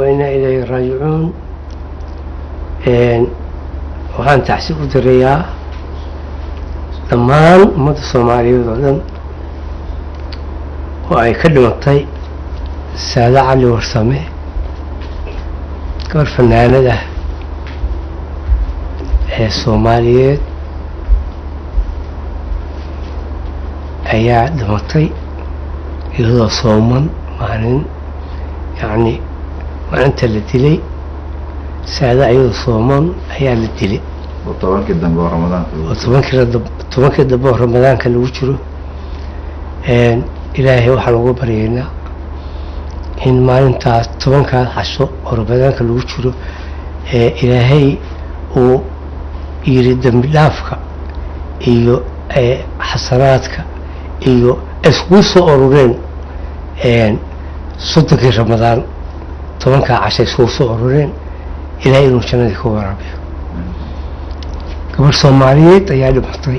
Inaa ilayhi raajicuun. Waxaan tacsi u dirayaa dhammaan ummadda Soomaaliyeed oo dhan oo ay ka dhimatay Saade Cali Warsame, gabar fanaanad ah ee Soomaaliyeed ayaa dhimatay iyadoo sooman. Maalin, yacni maalinta la dilay Saade iyadoo sooman ayaa la dilay oo 10-kii dambe oo Ramadaanka oo 10-kii dambe oo Ramadaanka lagu jiro. Ilaahay waxaan ugu baryaynaa in maalintaas 10-kaas casho oo Ramadaanka lagu jiro Ilaahay uu yiri dembi dhaafka iyo xasanaadka iyo iskugu soo urureen 30-kii Ramadaan, 10-kaa casho iskugu soo urureen, Ilaahay inuu jannadii ka waraabiyo. Gabar Soomaaliyeed ayaa dhimatay.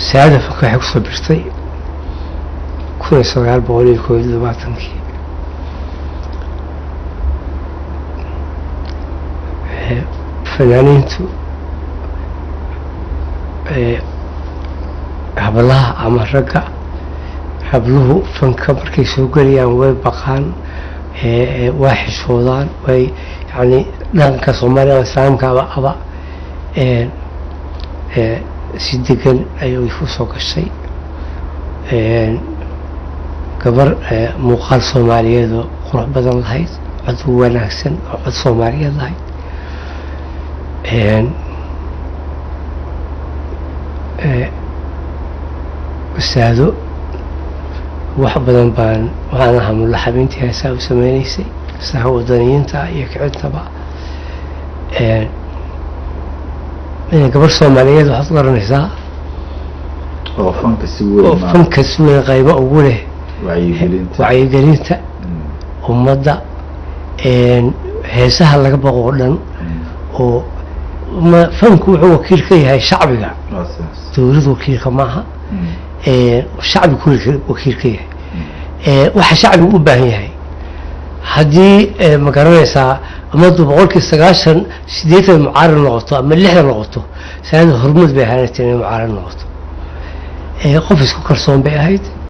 Saada fanka waxay kusoo birtay 1921-kii. Fanaaniintu hablaha ama ragga, habluhu fanka markay soo gelayaan way baqaan, waa xishoodaan, way yani dhaqanka Soomaaliya ama islaamka aba si degan ayay ku soo gashay. Gabar muuqaal Soomaaliyeed oo qurux badan lahayd, cod wanaagsan oo cod Soomaaliyeed lahayd. Ustaado wax badan baan waxaan ahaa mulaxabiintii heesaa u sameyneysay, heesaha wadaniyiinta iyo kicintaba. Gabar Soomaaliyeed waxaad garanaysaa oo fanka si weyn oo fanka si weyn qaybo ugu leh wacyigelinta wacyigelinta ummadda, heesaha laga baqo oo dhan oo fanku wuxuu wakiil ka yahay shacbiga, waa sidaas. Dowlad wakiilka maaha, shacbigu wakiil ka yahay. Waxa shacbigu u baahan yahay haddii ma garanaysaa ummaddu 90%, 80 mucaarad noqoto ama 60 noqoto, Saada hormuud bay ahaanaysa inay mucaarad noqoto. Qof isku kalsoon bay ahayd.